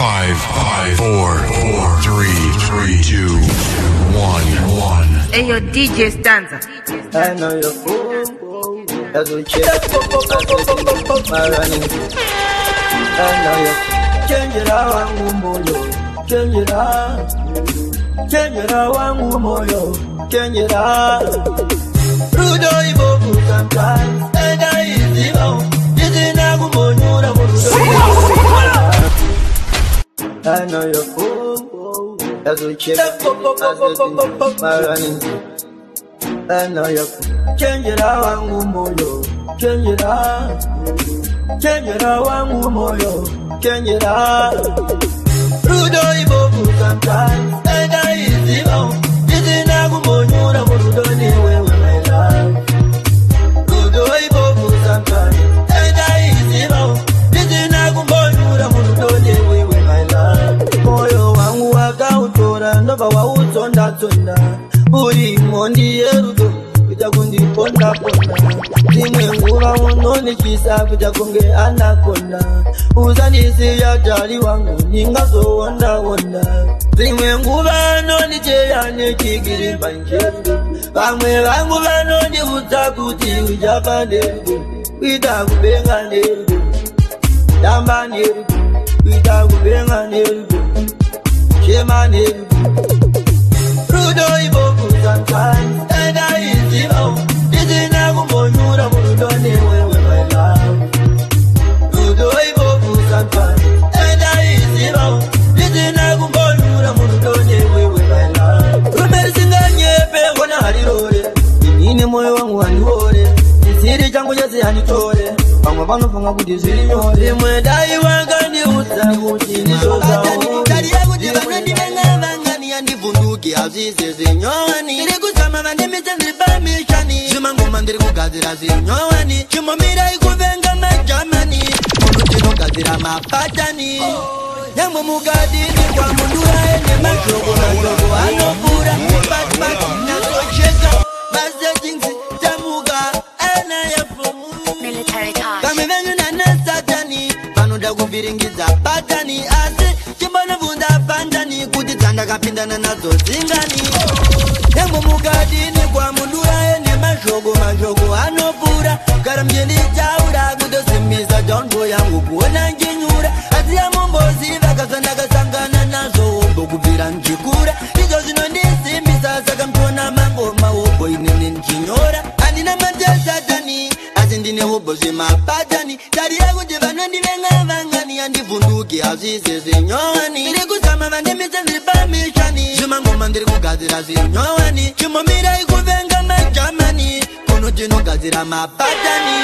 5, 5, 4, 4, 3, 3, 2, 1, 1. Hey, yo, DJ Stanza. I know you're cool. That's what you I know you. Chenjera wangu moyo, chenjera. Chenjera wangu moyo, chenjera. Rudo ibovu sometimes, and I easy oh. Izina kumonyura murudo. I know you're cool. That's what you I know you're chenjera wangu moyo, chenjera. Chenjera wangu moyo, chenjera. Rudo ibovu sometimes, and I easy oh. Izina kumonyura murudo ni wewe my love. Rudo ibovu sometimes, and I easy oh. Izina kumonyura murudo ni wewe my love. Moyo wangu wakautora ndobva wautsonda tsonda. Uri mondi yerudo kuita kundiponda ponda. Dzimwe nguva unonityisa kuita kunge anakonda. Usandisiya jali wangu ndingazowonda wonda. Dzimwe nguva anondicheya nechigirimba ncherudo. Vamwe vangu vanondiudza kuti uchafa nerudo. Kuita kubenga nerudo, tamba nerudo, kuita kubenga nerudo, chema nerudo. Rudo ibovu sometimes, and I easy oh. Izina kumbonyura murudo ni wewe my love. Rudo ibovu sometimes, and I easy oh. Izina kumbonyura murudo ni wewe my love. Rume risinganyepe ngona harirore, inini moyo wangu handiwore. Chisiri changu chese handitore, vamwe vanofunga kuti zviri nyore. Rimwe dai wakandiudza kuti ndizvo kuti vanondivenga vangani handivhunduki hazvise zvinyowani. Ndiri kuzama vandimise ndiri pamishani, zvimangoma ndiri kugadzira zvinyowani. Chimbomirai kuvenga majamani, munhu tinogadzira mapatani. Nyangwe mukadini kwamundura ene mashoko mashoko anopfuura. Batbat nyatsocheka masettings tamuka ana yefomu. Vamwe venyu nana satani vanoda kuvhiringidza patani, asi chimbonobvunza pandani kuti dzandakapindana nadzo dzingani. Nyangwe mukadini kwamundura ene mashoko mashoko anopfuura. Gara muchinditaura kutosimbisa downfall yangu kuona nchinyura. Asi yamumboziva kazvandakasangana nazvo ubwo kubvira nchikura. Izvo zvinondisimbisa saka muchiona mangoma ubwo inini nchinyora. Handina matesatani asi ndine ubwo zvemapatani. Tarira kuti vanondivenga vangani handivhunduki hazvise zvinyowani. Ndiri kuzama vandimise ndiri pamishani, zvimangoma ndiri kugadzira zvinyowani. Chimbomirai kuvenga majamani, kuno tinogadzira mapatani.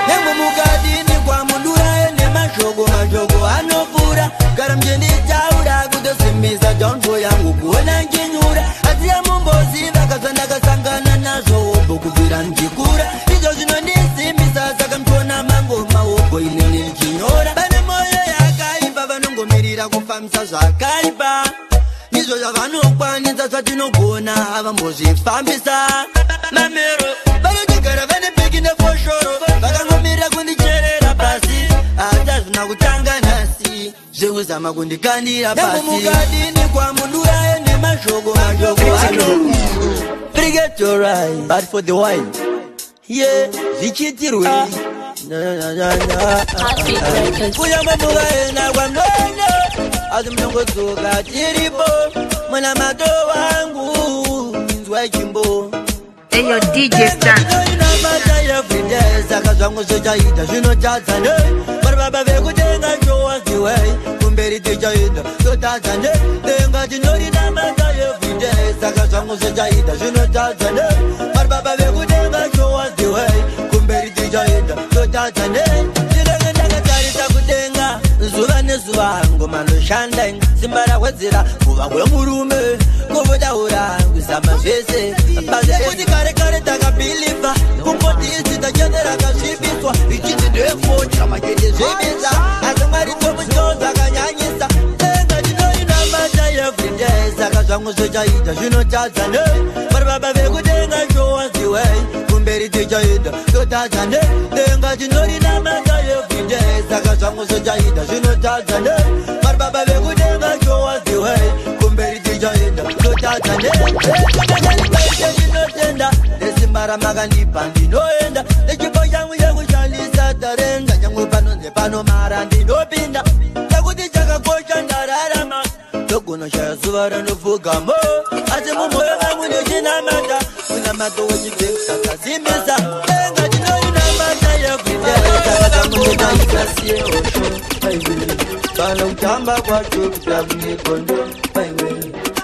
Nyangwe mukadini kwamundura ene mashoko mashoko anopfuura. Gara muchinditaura kutosimbisa downfall yangu kuona nchinyura. Asi yamumboziva kazvandakasangana nazvo ubwo kubvira nchikura. Izvo zvinondisimbisa saka muchiona mangoma ubwo inini nchinyora. Vane moyo yakaipa vanongomirira kufambisa zvakaipa. Izvo zvavanokwanisa zvatinogona havambozvifambisa. Mamero vanotigara vane peki nefoshoro, vakangomirira kundicherera pasi. Asi hazvina kutanga nhasi zvekuzama kundikandira pasi. Mukadini kwamundura ene mashoko mashoko ano. Forget your right, but for the wine. Yeah, zvichitirwe. Kunyangwe mukaenda kwamnono, asi munongodzoka tiripo. Munamato wangu inzwa chimbo. Hey, yo, DJ Stanza. Ndinamata everyday, saka zvangu zvichaita zvinotadza nei. Vari baba vekutenga show us the way, kumberi tichaenda totadza nei. Denga tinorinamata everyday, saka zvangu zvichaita zvinotadza nei. Vari baba vekutenga show us the way, kumberi tichaenda totadza nei. Ndinenge ndakatarisa kudenga zuva nezuva, ngoma ndoshanda simba rawedzera kuva kwemurume kuvotaura kuzama zvese. Kuti kare kare takabhilivha kungotisi tachendera kasvibiswa ichiti ndefodya makende zvibisa. Asi Mwari tomutyodza akanyanyisa. Denga tinorinamata everyday, saka zvangu zvichaita zvinotadza nei. Vari baba vekudenga show us the way, kumberi tichaenda totadza nei. Denga tinorinamata everyday, saka zvangu zvichaita zvinotadza nei. Vari baba Ndinotenda nesimba ramakandipa ndinoenda nechipo changu chekushandisa tarenda nyange panonze panomara ndinopinda nekuti chakakosha ndararama ndogonoshaya zuva ranopfugamo asi mumwoyo mangu ndichinamata munamato wechigengsta kasimbisa denga tinorinamata everyday. Kana kutamba kwacho kutakunge gondo maiwe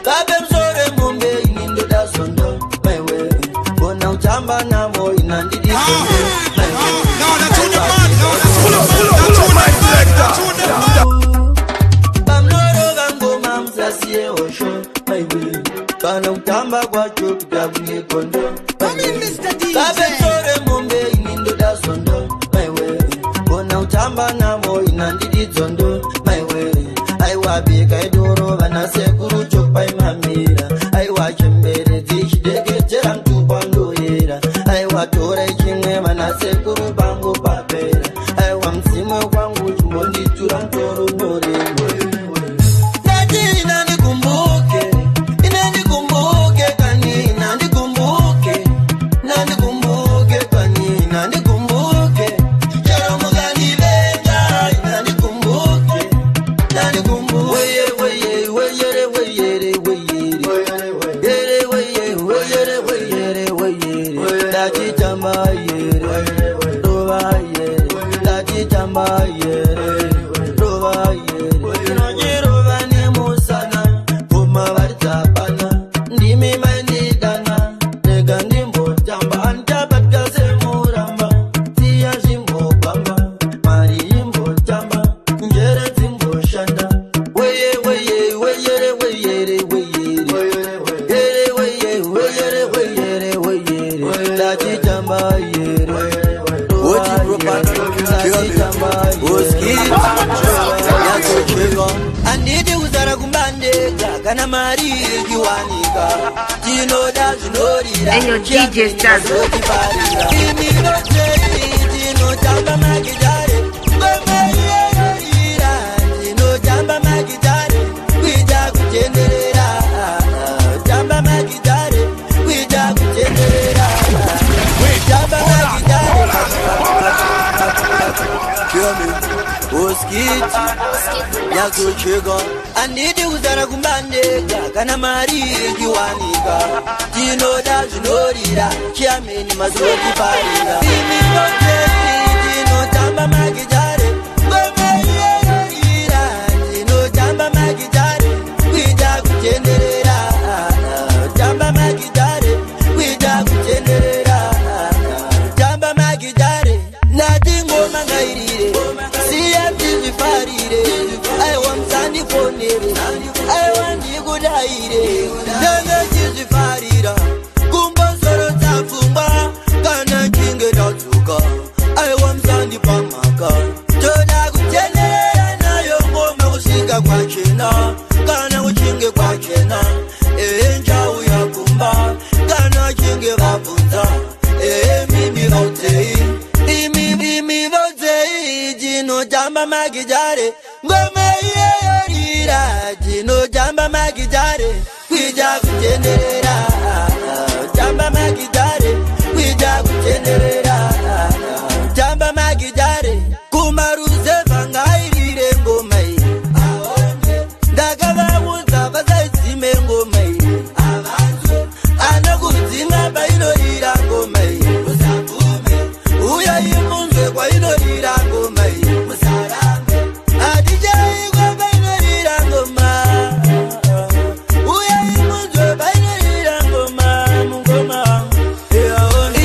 kabe musoro mombe ini ndoda zondo maiwe kona kutamba navo inandidi zondo maiwe. Pamnorova ngoma musasiye hosho maiwe kana kutamba kwacho kutakunge gondo kabe musoro mombe ini ndoda zondo maiwe kona kutamba navo inandidi zondo maiwe. Aiwa bika idoro vana sekuru chopai mamira aiwa chembere dzichideketera mutupa ndoyera aiwa tora chimwe vana sekuru pangu papera aiwa mudzimwe kwangu chimbonditura mutoro noremo. Ndati inandikumbuke inandikumbuke kani inandikumbuke inandikumbuke kani inandikumbuke chero mukandivenga inandikumbuke inandikumbuke. Weye weye weyere weyere weyere yere weye weyere weyere weyere ndachitamba yere rova yere ndachitamba yere rova yere ndinochirova nemusana ngoma vari dzapana ndimi maindidana rega ndimbotamba andichabatwa semuramba siya zvimbogwamba mari imbotamba njere dzimboshanda weye weye weyere weyere weyere yere weye weyere weyere weyere ndachitamba yere rova yere ndachitamba yere. Andidi kuzara kumbandega kana mari ichiwanika tinoda zvinorira Eyo DJ Stanza. Tinotamba magitare ngoma iyorira tinotamba magitare kuita kutenderera tamba magitare kuita kutenderera tamba magitare. Oskiti nyazocheka andidi kuzara kumbandega kana mari ichiwanika tinoda zvinorira chiameni mazotiparira tinotamba magitare ngoma iyorira tinotamba magitare kuita kutenderera tamba magitare kuita kutenderera tamba magitare ndati ngoma ngairire siya tizvifarire aiwa musandifonere aiwa ndikudaire ndenge chizvifarira kumbosoro dzapfungwa kana chinge ndadzoka aiwa musandipamhaka toda kutenderera nayo ngoma kusvika kwachena kana kuchinge kwachena ehe nchauya kumba kana chinge vabvunza ehe mimi vaudzei imi vaudzei tinotamba magitare ngoma iyeyorira tinotamba magitare kuita kutenderera tamba magitare kuita kutenderera tamba magitare kumaruzevha ngairire ngoma iyi ndakavaudza vasaidzime ngoma iyi anokudzima painorira ngoma iyi uya imunzwe kwainorira ngoma iyi hatichaikwa painorira ngoma uya imunzwe painorira ngoma mungoma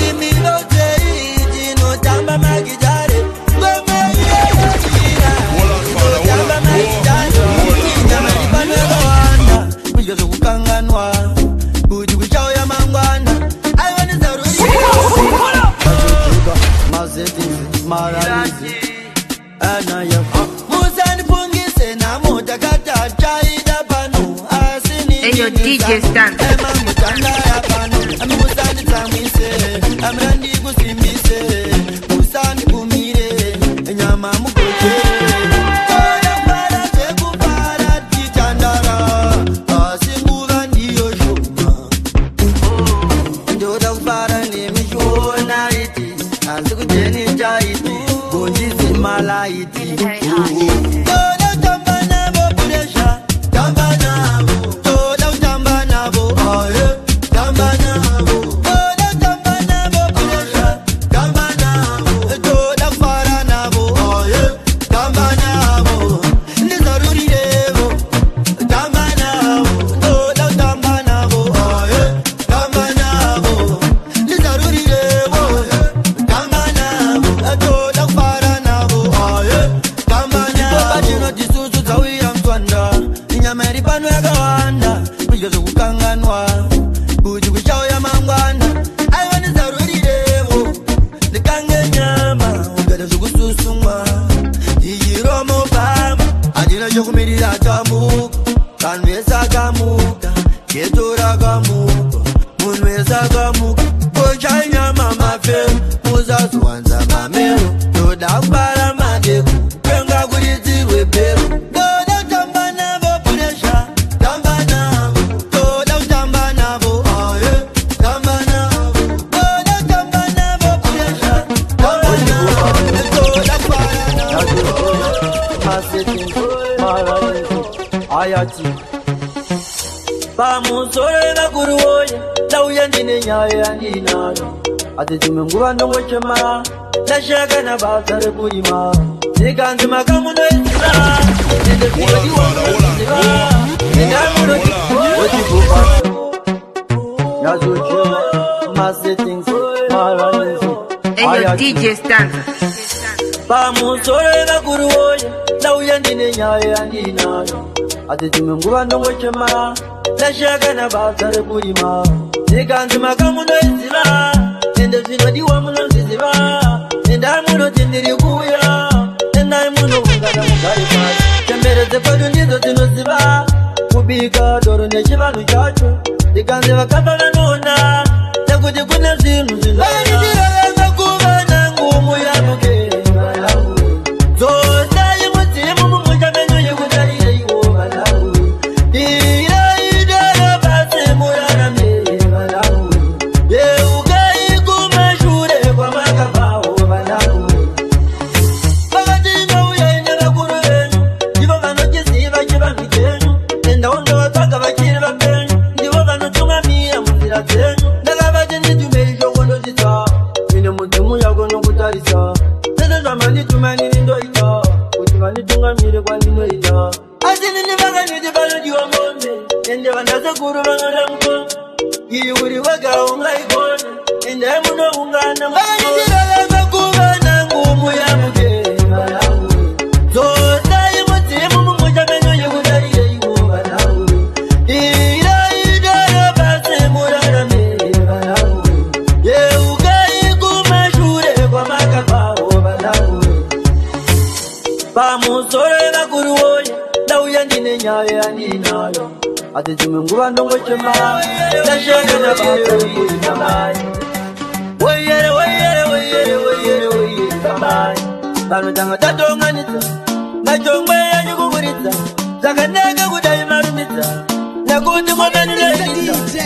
imi vaudzei tinotamba magitare ngoma iyorira tinotamba magitare itamari pano yakawanda kudya zvekukanganwa kuti kuchauya mangwana aiwa nezarurira mazetisi maraizi anayafa musandifungise namo takatachaida pano asi Eyo DJ Stanza. emamutandaya pano musanditsamwise amurandikusimbise musandikumire nyama mugochere toda kufara zvekufara tichandara asi nguva ndiyo shoma malaiti. Toda kutamba navo pressure, tamba navo. Toda kutamba navo, oh yeah, tamba navo. Toda kutamba navo pressure, tamba navo. Toda kufara navo, oh yeah, tamba navo. Ndizarurirevo, tamba navo. Toda kutamba navo, oh yeah, tamba navo. Ndizarurirevo, tamba navo. Toda kufara navo, oh yeah, tamba navo. Chinoti susu dzauya mutwanda, nyama iri pano yakawanda, kudya zvokukanganwa kuti kuchauya mangwana. Aiwa ndizarurirevo, ndikange nyama, ugada zvokususumwa ichiromo pama. Handina chokumirira tamuka, vanhu vese akamuka, geto rakamuka, munhu wese akamuka. Kochanyama mafero, musazowanza mamero, toda kubara madeko, penga kuridzirwe bhero. Toda kutamba navo pressure, tamba navo. Toda kutamba navo, oh yeah, tamba navo. Toda kutamba navo pressure, tamba navo. Toda kubara navo. Ayati pamusoro yevakuru woye, ndauya ndine nyaya yandinayo, asi dzimwe nguva ndongochema, ndashaya kana basa rekurima. Ndikanzi makamunoiziva, ende zvinodiwa munoziva, endamunotivotivuva Yazochema, masettings, maranzi. Eyo DJ Stanza. Pamusoro yevakuru woye, ndauya ndine nyaya yandinayo, asi dzimwe nguva ndongochema, ndashaya kana basa rekurima. Ndikanzi makamunoiziva, ende zvinodiwa munozviziva, endamunoti ndiri kuuya, endai munoungana mugare pasi. Chembere dzekwedu ndidzo dzinoziva kubika doro nechivanhu chacho. Ndikanzi vakafa vanoona nekuti kune zvinhu zvinoitirarama kuva nangu muyamuke. Dzosai mudzimu mumusha menyu yekutarireiwo vanangu, dirai doro pasi murarame vanangu, yeukai kumashure kwamakabvawo vanangu. Vakati mauyai nevakuru venyu, ndivo vanochiziva chivanhu chenyu, endawo ndovatsvaga vachiri vapenyu, ndivo vanotungamira munzira dzenyu. Ndakavati nditumei shoko ndochitsa, ine mudzimu yako nokutarisa zvese zvamandituma nini ndoita, kuti vanditungamire kwandinoita. Asi nini vakanditi panodiwa mombe, ende vanasekuru vanoda mukombe, iyi uri wega ungaigona, endai munoungana. Vakanditirarama kuva nangu muyamuke vanangu, dzosai mudzimu mumusha menyu yekutarireiwo vanangu, dirai doro pasi murarame vanangu, yeukai kumashure kwamakabvawo vanangu. Pamusoro yevakuru woye, ndauya ndine nyaya yandinayo, asi dzimwe nguva ndongochema, ndashaya kana basa rekuita mai. Woyere woyere woyere woyere woyere fambai, vanotanga tatonganidza machongwe yachikukuridza, zvakanaka kudai marumidza, nekuti ngomenineidza.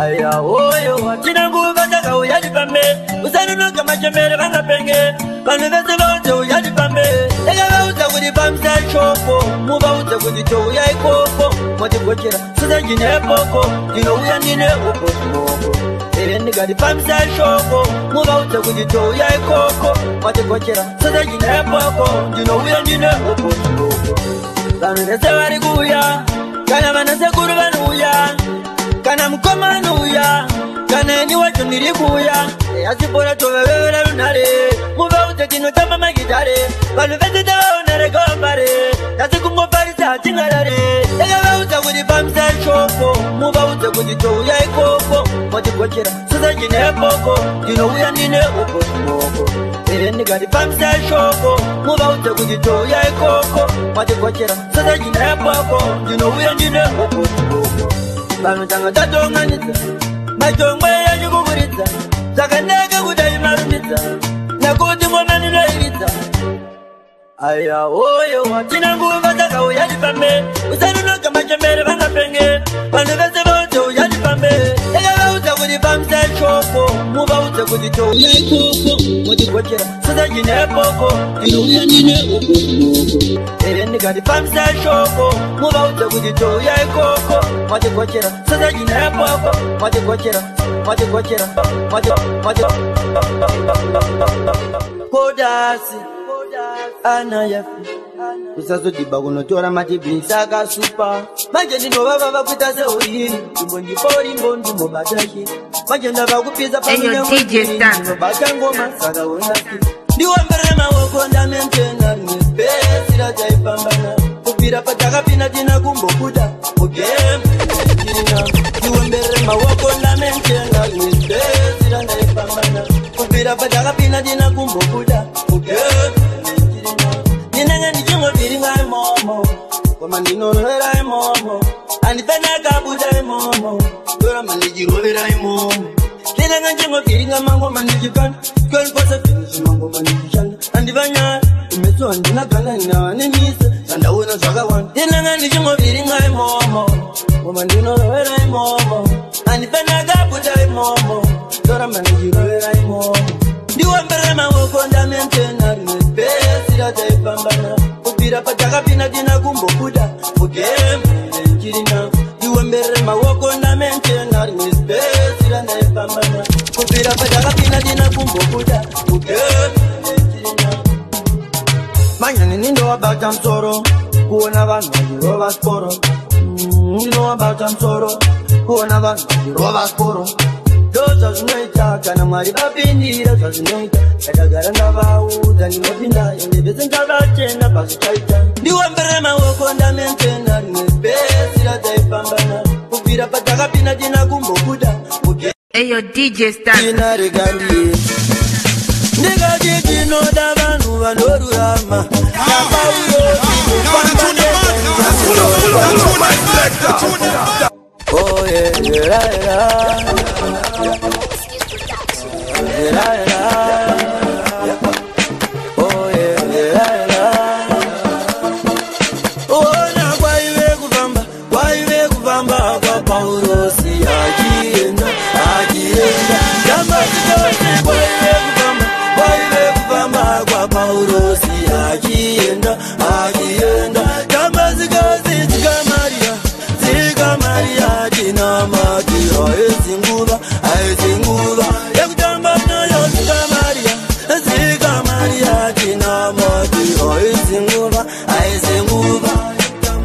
Aya oyo hatina nguva, takauya tifambe, usanonoka machembere vangapenge, vanhu vese vaudze uya tifambe. Ndakavaudza kuti pamisa shoko, muvaudze kuti touya ikoko, motigochera soseji nepoko, ndinouya ndine upo smoko. Ere ndikati pamisa shoko, muvaudze kuti touya ikoko, motigochera soseji nepoko, ndinouya ndine upo smoko. Vanhu vese vari kuuya, kana vanasekuru vanouya, kana mukoma anouya, kana ini wacho ndiri kuuya. Asi bora tovavevera runhare, muvaudze tinotamba magitare, vanhu vese tavaona rega vambare, asi kungofarisa hatingarare. Ndakavaudza kuti pamisa shoko, muvaudze kuti touya ikoko, motigochera soseji nepoko, ndinouya ndine upo smoko. Ere ndikati pamisa shoko, muvaudze kuti touya ikoko, motigochera soseji nepoko, ndinouya ndine upo smoko. Vanotanga tatonganidza machongwe yachikukuridza, zvakanaka kudai marumidza, nekuti ngoma ndinoiridza. Aya oyo hatina nguva, takauya tifambe, usanonoka machembere vangapenge, vanhu vese vaudze uya tifambe. Ndakavaudza kuti pamisa shoko, muvaudze kuti touya ikoko motigochera soseji nepoko ndinouya ndine uko ere ndikati shoko muvaudze kuti touya ikoko motigochera soseji nepoko motigochera motigochera moti moti kodasi anayafi usazodhiba kunotora matibhisi akasupa manje ndinovava vakuita seuriri imbondiporimbo ndimbobataki manje ndava kupisa paminengobata ngoma saka unaki ndiwomberere maoko ndamentena rimwe taifambana kubvira patakapinda tina kumbobuda mugemu ndiwomberere maoko ndamentena rimwe ndaifambana kubvira patakapinda tina kumbobuda mugemu ndinenge ndichingoviringa imomo koma ndinorovera imomo handifenakabuda imomo ndoramba ndichirovera imomo ndinenge ndichingoviringa mangoma ndichikanda 24/7 zvimangoma ndichishanda handivanyara kumeso handina ganda ndinavanenise zvandaona zvakawanda ndinenge ndichingoviringa imomo koma ndinorovera imomo handifenakabuda imomo ndoramba ndichirovera imomo ndiwomberere maoko ndamentena rimwe pesira taifambana kubvira patakapinda tina kumbobuda mugemu chirina ndiwomberere maoko ndamentena rimwe pesira ndaifambana kubvira patakapinda tina kumbobuda mugemu chirina manyani ndinowabata musoro kuona vanhu vachirova sporo ndinowabata musoro kuona vanhu vachirova sporo ndozvazvinoita kana Mwari vapindira zvazvinoita ndakagara ndavaudza ndinopinda ende vese ndavachena pazvichaita ndiwomberere maoko ndamentena rimwe pesira taifambana kubvira patakapinda tina kumbobuda Eyo DJ Stan ndinaregandiye ndikati tinoda vanhu vanorurama Oh yeah, yeah, yeah. Yeah, yeah. Oh yeah, yeah, yeah. Oh na kwaive kufamba kwa Paurosi achienda achienda Damazikose kwaive kufamba kwa Paurosi achienda achienda Damazikose dzikamaria dzikamaria tinamati aizinguva aizinguva yekutamba nayo dzikamaria dzikamaria tinamati aizinguva aizinguva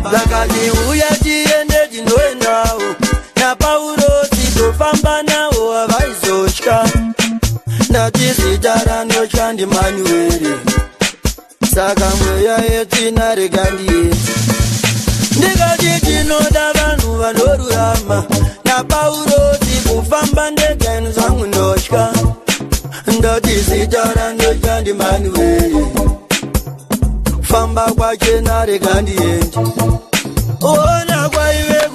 vakati uya tiende tinoendawo naPaurosi tofamba nawo havaizotya ndati zita ranotya ndiManueri saka mweya yetsvina regandiye ndikati tinoda vanhu vanorurama naPaurosi kufamba ndega ini zvangu ndotya ndati zita ranotya ndiManueri kufamba kwachena regandiyendi ona kwaive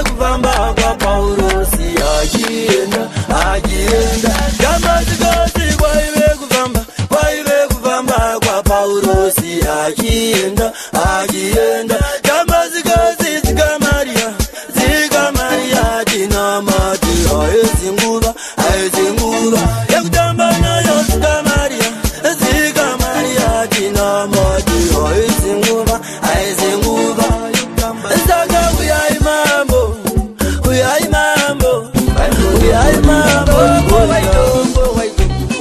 kufamba kwaPaurosi achienda achienda Damazikosi kwaive kufamba kwaPaurosi achienda achienda Damazikosi dzikamaria dzikamaria tinamati aizinguva aizinguva yekutamba nayo dzikamaria dzikamaria tinamati aizinguva aizinguva saka uyai mambo uyai mambo uyai mambo waidombo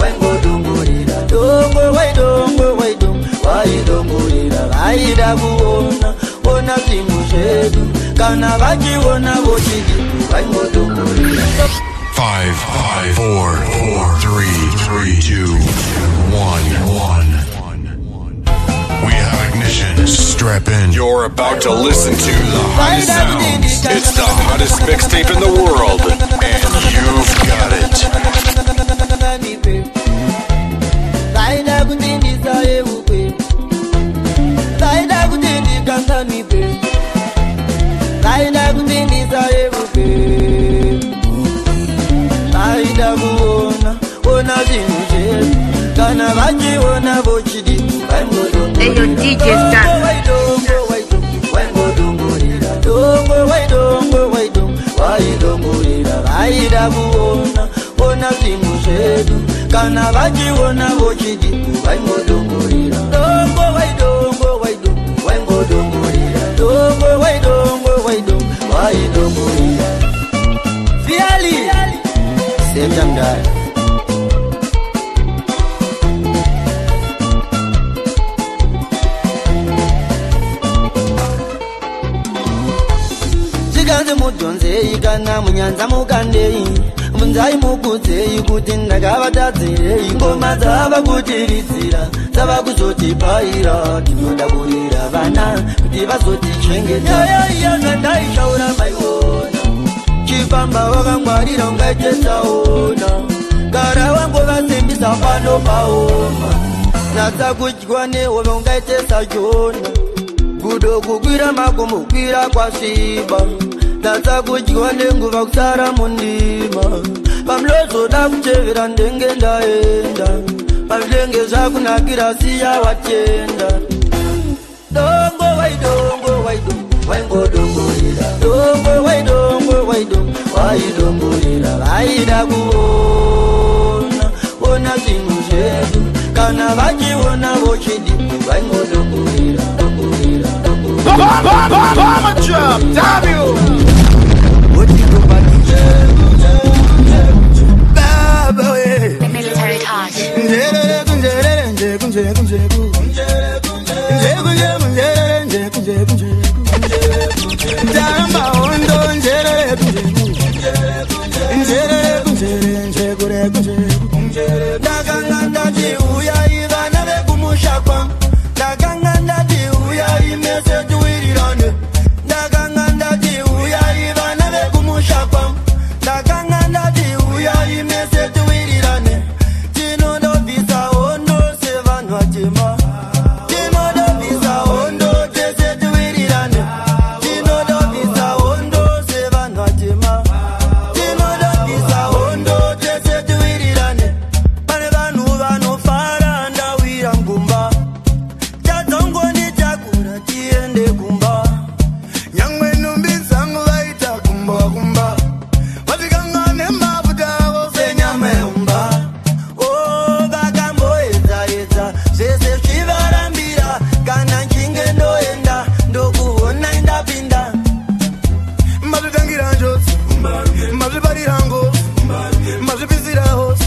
waingodongorera dongo waidongo waidongo waidongorera vaida kuona ona zvinhu zvedu kana vachiona vochiti vaingodongorera 5, 5, 4, 4, 3, 3, 2, 1, 1. We have ignition. Strap in. You're about to listen to the hottest sounds. It's the hottest mixtape in the world, and you've got it. Vaida kutindisa yeukwe vaida kutindikanganipe vaida kutindisa yeukwe vaida kuona ona zvinhu zvedu kana vachiona vochidi Eyo DJ Stan waingodongorera dongo waidongo waidongo waidongorera vaida kuona ona zvinhu zvedu kana vachiona vochidi vaingodongorera dongo waidongo waidongo waingodongorera dongo waidongo waidongo waidongorera fiali semjamdara. Mudhonzei kana munyanza mukandei munzai mukudzei kuti ndakavatadzirei ngoma dzava kutiridzira dzava kuzotipaira tinoda kurera vana kuti vazotichengeta nyaya iya zvandaishaura maiona chifamba wakangwarira ungaite tsaona gara wangovasimbisa pano paoma natsa kudyiwa nehove ungaite sajona gudo kukwira makomo kukwira kwasviba natsa kudyiwa nenguva kusara mundima pamulozoda kutevera ndenge ndaenda pazvilenge zvakunakira siya watenda dongo waidongo waidongo waingodongorera dongo waidongo waidongo waidongorera vaida kuona ona zvinhu zvedu kana vachiona vochidi vaingodongorera dongorera dongorera. Military touch. Ndakanga ndati uyai vana vekumusha kwangu ndakanga ndati uyai mese tiwirirane ndakanga ndati uyai vana vekumusha kwangu ndakanga ndati uyai mese tiwirirane tinodobvisa hondo sevanhu vatema tinodobvisa hondo tese tiwirirane tinodobvisa hondo sevanhu vatema tinodobvisa hondo tese tiwirirane pane vanhu vanofara ndawira ngumba tadzongonditakura tiende kumba nyangwe nhumbi dzangu vaita kumba kumba vatikanga nemafuta avo senyama yeumba o vakamboedzaedza zvese zvivarambira kana nchinge ndoenda ndokuona ndapinda mazvitangira njodzi mazviparira ngozi mazvipisira hosi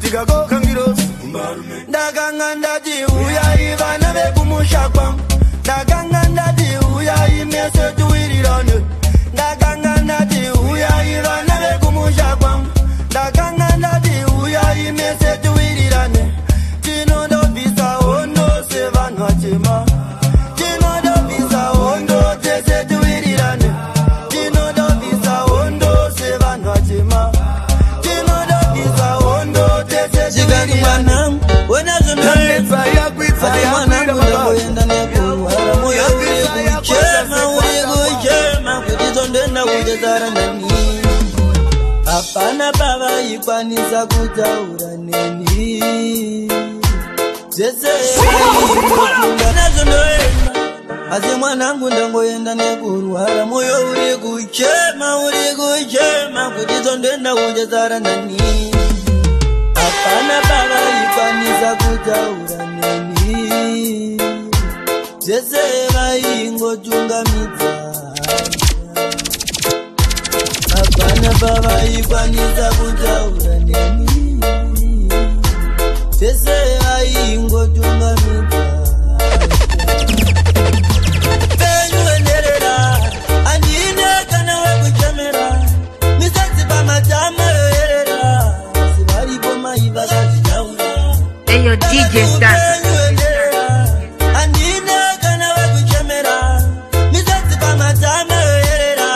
tikakoka ngirozi ndakanga ndati uyai vana vekumusha kwangu ndakanga ndati uyai mese tiwirirane ndakanga ndati uyai vana vekumusha kwangu ndakanga ndati uyai mese tiwirirane tinodobvisa hondo sevanhu vatema tinodobvisa hondo tese tiwirirane tinodobvisa hondo sevanhu vatema tinodobvisa hondo tese tiwirirane Tanetsa yakwidza yakwira mwanangu nekurwara moyo uri kuchema uri kuchema kuti zondenda kuchezara nani hapana pavaikwanisa kutaura neni zvese nazvondoenda asi mwanangu ndangoenda nekurwara moyo uri kuchema uri kuchema kuti zondenda kuchezara nani hapana pavaikwanisa kutaura neni zvese vaingotungamidza hapana pavaikwanisa kutaura neni zvese vaingotungamidza penyu wenherera handine kana wekuchemera misodzi pamatama yoyerera asi varipo mai vakazvitaura Eyo DJ Stan. Andine kana wekuchemera misodzi pamatama yoyerera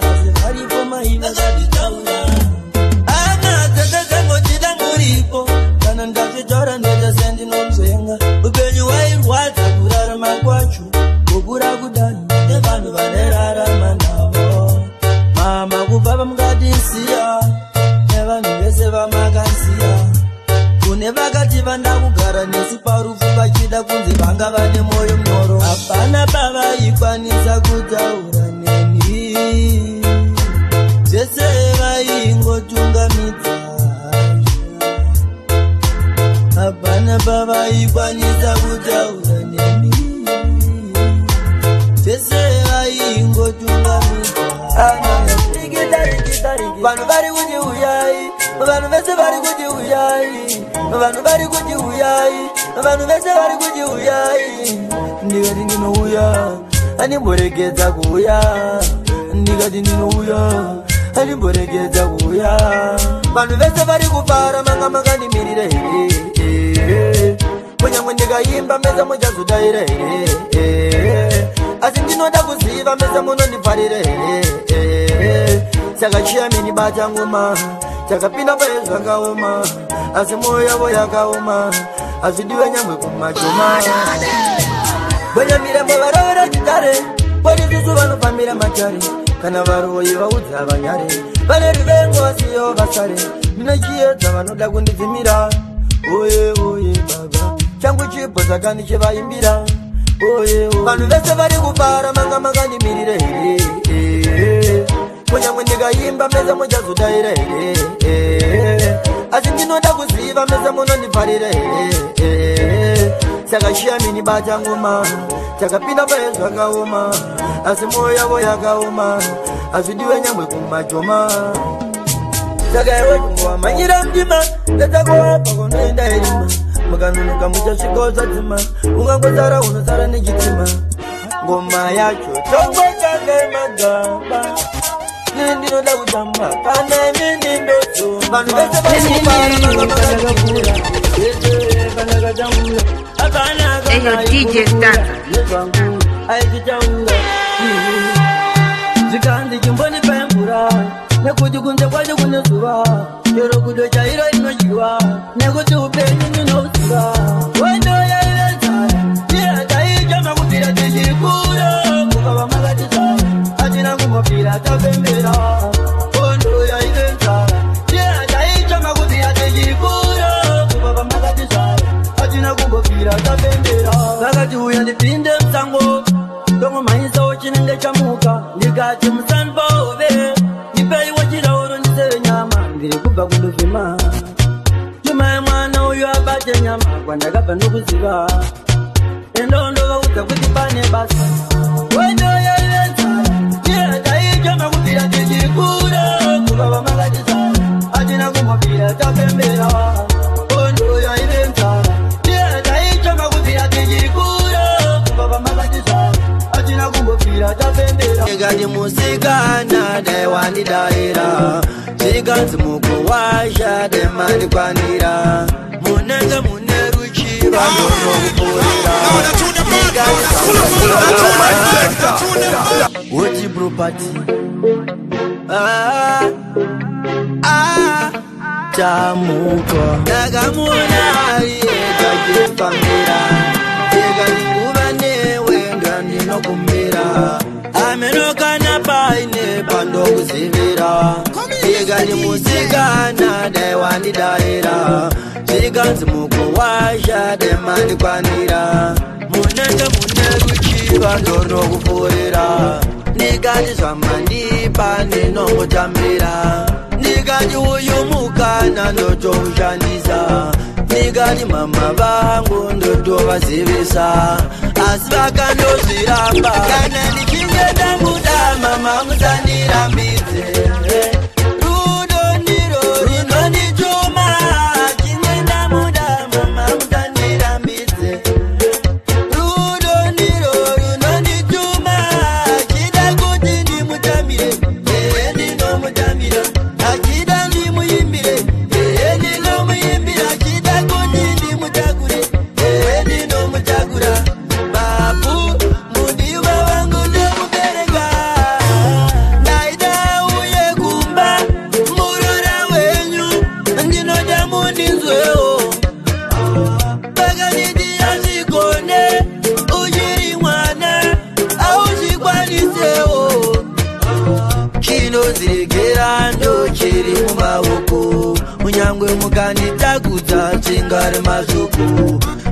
asi varipo mai vakazvitaura ama dzese dzangotida muripo kana ndazvitaura ndete Vaikwanisa kutaura neni, vese vaingotungamidza. Vanhu vari kuti uyai, vanhu vese vari kuti uyai, vanhu vari kuti uyai, vanhu vese vari kuti uyai. Ndikati ndinouya, andimboregedza kuuya. Ndikati ndinouya, andimboregedza kuuya. Vanhu vese vari kufara, manga makandimirira here? Kunyangwe ndikaimba mese muchazodaira here? Asi ndinoda kuziva mese munondifarira here? Saka chiyamini bata ngoma, takapinda paye zvakaoma, asi mwoyo yavo yakaoma, hazvidiwe nyangwe kumachoma. Bonyamirambo varovera chitare, polisisu vanofambira matare, kana varoyi vaudza vanyare, vane ruvengo vasiyo vasare. Ndine chiedza vanoda kundidzimira, oye oye baba, changu chipo saka ndichivaimbira. Oye vanhu vese vari kufara, manga makandimirira here? Kunyangwe ndikaimba mese muchazodaira here? Asi ndinoda kuziva mese munondifarira here? Saka chiyamini bata ngoma, takapinda paye zvakaoma, asi mwoyo yavo yakaoma, hazvidiwe nyangwe kumachoma. Saka iwe chingowamhanyira mundima, ndatakuwapa kunoenda irima, mukanonoka muchasvikawo zvadzima, ungangosara unosara nechitima. Ngoma yacho tongotanga magamba, ndinoda kutamba kana imi ndindozuma. Vanhu vese vari kufara, manga makandakura, pandakatambura. Eyo DJ Stanza. Aichitaura zvikanzi chimbondipa mvura, nekuti kunze kwacho kune zuva, chero gudo chairo inodyiwa, nekuti upenyu ndinouziva. Hondo yaive nzara, iye taichama kubvira tichikura, kubva vamakatizara hatina kumbobvira tapembera. Hondo yaive nzara, iye taichama kubvira tichikura, kubva vamakatizara hatina kumbobvira tapembera. Vakati uya ndipinde musango, ndongomhanyisawo chinenge chamuka, ndikati musanipove, ndipeiwo chirauro ndiseve nyama, ndiri kubva kundovhima. Chimai mwana uyu abate nyama, kwandakabva nokuziva, endo ndovaudza kuti pane basa. Hondo yaive nzara, iye taichama kubvira tichikura, kubva vamakatizara hatina kumbobvira tapembera. Hondo yaive nzara, iye taichama kubvira tichikura, kubva vamakatizara hatina kumbobvira tapembera. Ndikati musikana dai wandidaira, zvikanzi mukuwasha dai mandikwanira, munenge mune ruchiva ndonokupurira. Oti property, ah ah, tamuka ndakamuona ari ega achifambira, ndikati nguva newe ndandinokumbira, ameno kana paine pandokuzivira. Ndikati musikana dai wandidaira, zvikanzi mukuwasha dai mandikwanira, munenge mune ruchiva ndonokupfurira. Ndikati zvamandipa ndinongotambira, ndikati uyu mukana ndotoushandisa, ndikati mama vangu ndotovazivisa, asi vakandozviramba. Kana ndichinge ndamuda mama musandirambidze, rudo ndiro runondituma, chinge ndamuda mama musandirambidze, rudo ndiro runondituma, achida kuti ndimutambire, ehe ndinomutambira, achida ndimuimbire, ehe ndinomuimbira, achida kuti ndimutakure, ehe ndinomutakura. Babu mudiwa wangu ndomubereka, ndaida uye kumba murora wenyu, ndinoda mundinzwewo. Vakanditi hazvigone, uchiri mwana auchikwanisewo, chinonziregera ndochiri mumaoko, kunyangwe mukanditakudza tsvingari mashoko,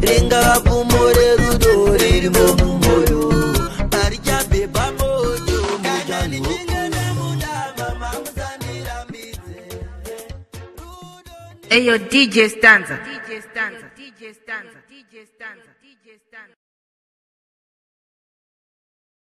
ringava pfumo rerudo ririmo mumwoyo, harichabhebha moto. Kana ndichinge ndamuda mama musandirambidze. Eyo DJ Stanza. DJ Stanza. DJ Stanza, DJ Stanza, DJ Stanza.